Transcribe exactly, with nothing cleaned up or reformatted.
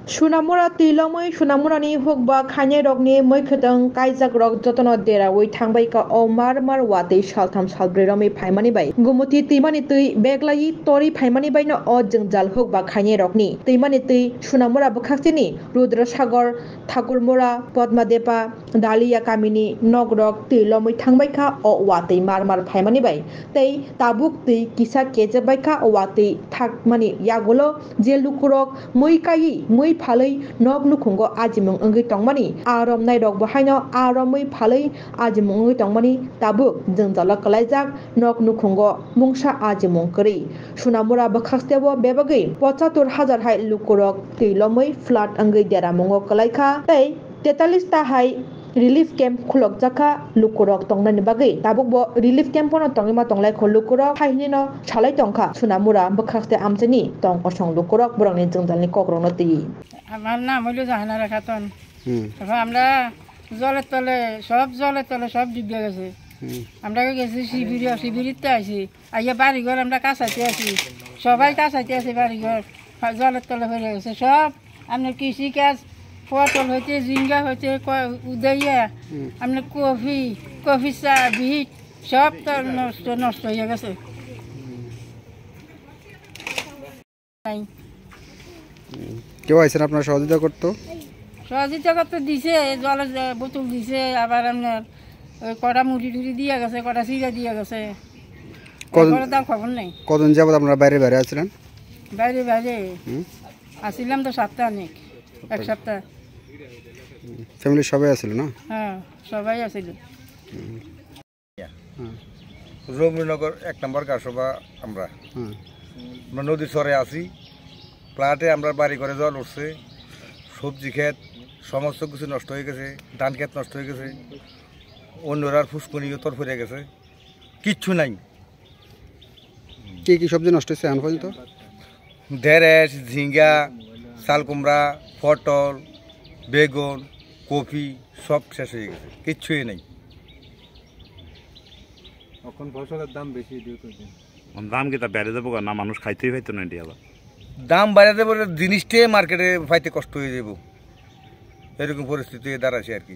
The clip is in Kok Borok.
Sunamura twi lomwi Sunamurani hukba khainairokni mwkhwtwng kaijakrok jotono deraui thangbaikha. O mar mar watwi saltham salbrwi romwi phaimani bai Gumuti twimani twi beglaiwi torwi phaimani baino o jwngjal hukba khainairokni twimani twi Sunamura bwkhaksini Rudrasagor, Thakurmura, Padmadepa, Dalia kamini nokrok twi lomwi thangbaikha o watwi mar mar phaimani bai. Tei tabuk twi kisa kechep baikha o watwi thakmani yagulo je lukurok mui kaiwi mui phalwi nok nukhungo ajimung wngwi tongmani, a romnairokbo haino a romwi phalwi ajimung wngwi tongmani tabuk jwngjalo kwlaijak nok nukhungo mungsa ajimung kwrwi. Sunamura bwkhaksteo bebagwi pochatur hajar hai lukurok twi lomwi flood wngwi deramungo kwlaikha tei tetalis ta hai relief camp khulokjakha lukurok tongnani bagwi. Tabukbo relief camp-o no tongwi ma tonglaikho lukurok, hai hinwi no salai tongkha Sunamura bwkhakste amchaini tong kosong lukurok borokni jwngjalni kokrokno twiwi. আমার নাম হইল জাহানারা খাতুন। হুম। এখন আমরা জলের তলে, সব জলের তলে, সব ডুবে গেছে। হুম। আমরা গেছি শিবিরে, শিবিরিতে আছি। আইয়া বাড়িঘর আমরা কাছাইতে আছি, সবাই কাছাইতে আছি বাড়িঘর। জলের তলে হয়ে গেছে সব। আপনার কৃষি কাজ, পটল হইতে, ঝিঙ্গা হইতে, ক-, উদইয়া, হুম। আপনার কফি, কফি চা, বিট, সব তো নষ্ট, নষ্ট হয়ে গেছে। নাই। হুম। কেউ আইছেন আপনার সহযোগিতা করতো? সহযোগিতা করতে দিছে, জলের যে বোতল দিছে, আবার আপনার ওই কটা মুড়ি টুড়ি দিয়ে গেছে, কটা সিজা দিয়ে গেছে। কজন, এরপরে তার খবর নেই। কজন যাবত আপনারা বাইরে বাইরে আছিলেন? বাইরে বাইরে হুম। আসছিলাম তো সপ্তাহ অনেক, এক সপ্তাহ। হুম। ফ্যামিলির সবাই আছিল না? হ্যাঁ, সবাই আছিল। হুম। হুম। রবীন্দ্রনগর এক নম্বর গাছসভা আমরা। হুম। আমরা নদীর চরে আছি, ফ্ল্যাটে আমরা বাড়ি ঘরে জল উঠছে, সবজি ক্ষেত সমস্ত কিছু নষ্ট হয়ে গেছে, ধান ক্ষেত নষ্ট হয়ে গেছে, অন্যরার ফুসকুনিও তর ফিরে গেছে, কিচ্ছু নাই। কি কি সবজি নষ্ট হয়েছে এখন পর্যন্ত? ঢেঁড়স, ঝিঙ্গা, চালকুমড়া, পটল, বেগুন, কফি সব শেষ হয়ে গেছে, কিচ্ছুই নেই। এখন ফসলের দাম বেশি, দুই কয়দিন। দাম কিতা বেড়ে যাবো গো? না মানুষ খাইতেই পাইতো না এটি আবার। দাম বাড়াতে পারে, জিনিসটাই মার্কেটে পাইতে কষ্ট হয়ে যাবো, এরকম পরিস্থিতি দাঁড়াচ্ছে আর কি।